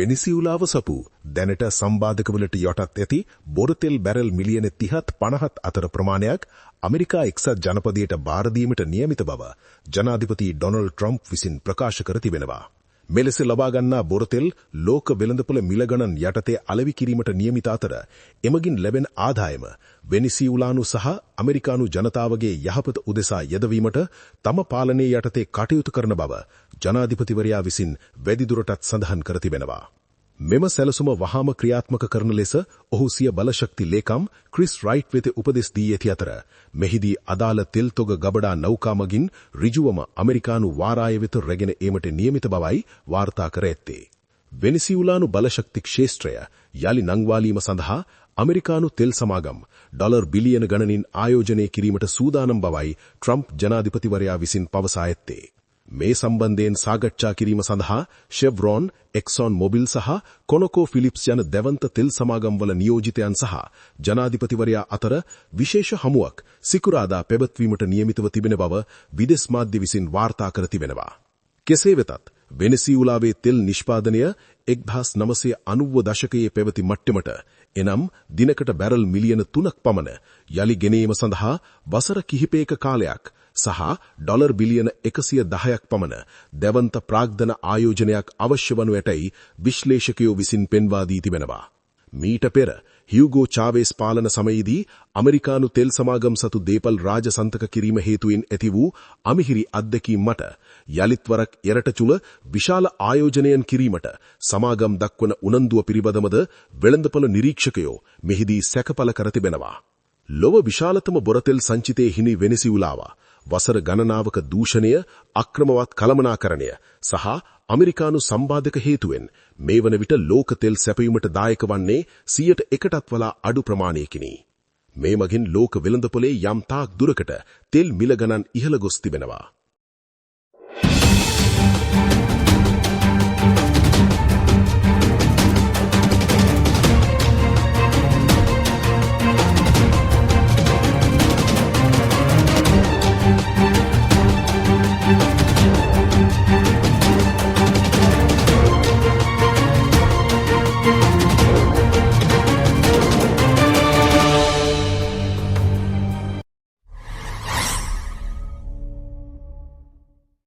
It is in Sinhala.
වෙනිසියුලාව සපු දැනට සම්බාධකවලට යටත් ඇති බොරතෙල් බැරල් මිලියන 30ත් 50ත් අතර ප්‍රමාණයක් ඇමරිකා එක්සත් ජනපදයට බාර දීමට නියමිත බව ජනාධිපති ඩොනල්ඩ් ට්‍රම්ප් විසින් ප්‍රකාශ කර තිබෙනවා. මෙලෙස ලබා ගන්නා බොරතෙල් ලෝක වෙළඳපොළ මිල ගණන් යටතේ අලෙවි කිරීමට නියමිත අතර, එමගින් ලැබෙන ආදායම වෙනිසියුලානු සහ ඇමරිකානු ජනතාවගේ යහපත උදෙසා යෙදවීමට තම පාලනය යටතේ කටයුතු කරන බව ජනාධිපතිවරයා විසින් වැඩිදුරටත් සඳහන් කර තිබෙනවා. මෙම සැලසුම වහාම ක්‍රියාත්මක කරන ලෙස ඔහු සිය බලශක්ති ලේකම් ක්‍රිස් රයිට් වෙත උපදෙස් දී ඇති අතර, මෙහිදී අදාළ තෙල් තොග ගබඩා නෞකා මගින් ඍජුවම ඇමරිකානු වාරාය වෙත රැගෙන ඒමට නියමිත බවයි වාර්තා කර ඇත්තේ. වෙනිසියුලානු බලශක්ති ක්ෂේත්‍රය යලි නංවාලීම සඳහා ඇමරිකානු තෙල් සමාගම් ඩොලර් බිලියන ගණනින් ආයෝජනය කිරීමට සූදානම් බවයි ට්‍රම්ප් ජනාධිපතිවරයා විසින් පවසා ඇත්තේ. මේ සම්බන්ධයෙන් සාකච්ඡා කිරීම සඳහා ෂෙව්රොන්, එක්සොන් මොබිල් සහ කොනකෝ ෆිලිප්ස් යන දැවන්ත තෙල් සමාගම්වල නියෝජිතයන් සහ ජනාධිපතිවරයා අතර විශේෂ හමුවක් සිකුරාදා පැවැත්වීමට නියමිතව තිබෙන බව විදෙස් මාධ්‍ය විසින් වාර්තා කර තිබෙනවා. කෙසේ වෙතත්, වෙනසියුලාවේ තෙල් නිෂ්පාදනය 1990 දශකයේ පැවති මට්ටමට, එනම් දිනකට බැරල් මිලියන 3ක් පමණ යලි ගෙනීම සඳහා වසර කිහිපයක කාලයක් සහ ඩොලර් බිලියන 110ක් පමණ දැවන්ත ප්‍රාග්ධන ආයෝජනයක් අවශ්‍ය වනු ඇතැයි විශ්ලේෂකයෝ විසින් පෙන්වා දී තිබෙනවා. මීට පෙර හියුගෝ චාවේස් පාලන සමයේදී ඇමරිකානු තෙල් සමාගම් සතු දේපල් රාජසන්තක කිරීම හේතුවෙන් ඇති වූ අමිහිරි අත්දැකීම් මත යළිත් වරක් එරට තුළ විශාල ආයෝජනයන් කිරීමට සමාගම් දක්වන උනන්දුව පිළිබඳවද වෙළඳපොළ නිරීක්ෂකයෝ මෙහිදී සැකපල කර තිබෙනවා. ලොව විශාලතම බොරතෙල් සංචිතයේ හිමි වෙනිසියුලාව වසර ගණනාවක දූෂණය, අක්‍රමවත් කළමනාකරණය සහ ඇමරිකානු සම්බාධක හේතුවෙන් මේ වන විට ලෝක තෙල් සැපයීමට දායක වන්නේ 1%කටත් වඩා අඩු ප්‍රමාණයකිනි. මේ මගින් ලෝක වෙළඳපොලේ යම් තාක් දුරකට තෙල් මිල ගණන් ඉහළ ගොස් තිබෙනවා.